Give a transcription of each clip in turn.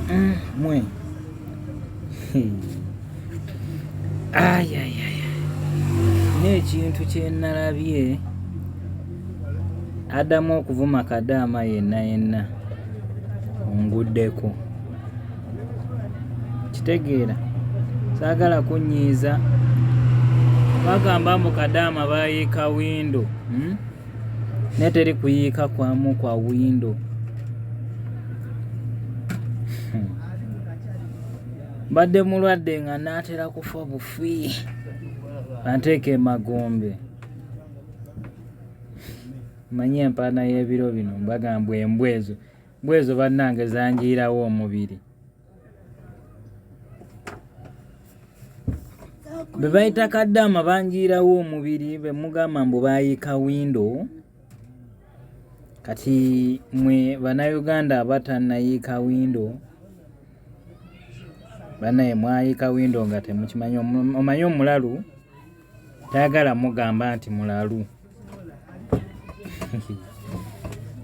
Mwe ayayaya, n'ekintu kyenalabye addamu okuvuma kadaama yenna yenna onguddeko, kitegeera saagala kunyiiza. Bagamba mbu kadaama bayiika windo, Naye teri kuyiika kwamu kwa windo. Mbadde mulwadde nga naatera kufa bufi, anteeka emagombe. Manyi empaana y'ebiro bino, mbagamba embwa ezo, mbwa ezo bannange zanjiirawo omubiri. Be bayita kaddaama banjiirawo omubiri, be mugamba mbu bayiika windo. Kati mwe Bannayuganda abatannayiika windo, bannaye mwayiika windo nga temukimanyi. Omanyi omulalu tayagala mugamba nti mulalu,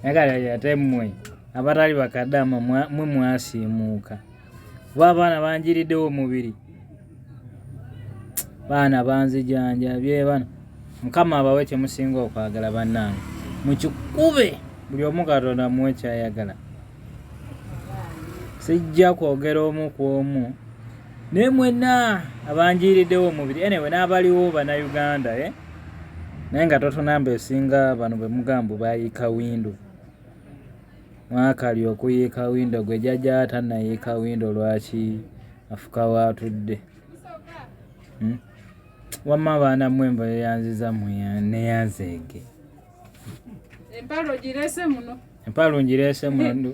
ayagala ate mmwe abatali bakadaama mwe mwasiimuuka, kuba abaana banjiriddewo omubiri, baana banzijanjabye bana. Mukama abawe kyemusinga okwagala bannange, mukikube buli omu, Katonda muwe kyayagala. Sijja kwogera omu ku omu, naye mwenna abanjiiriddewo omubiri, anyway n'abaliwo Bannayuganda, eh? Naye nga totonamba esinga bano be mugamba bayiika windo, mwakali okuyiika windo. Gwe jjajja tannayiika windo, lwaki afuka waatudde, Wamma abaana mmwe mbayanziza neyanzeege. Empalo girese muno. Empalo ngireese muno.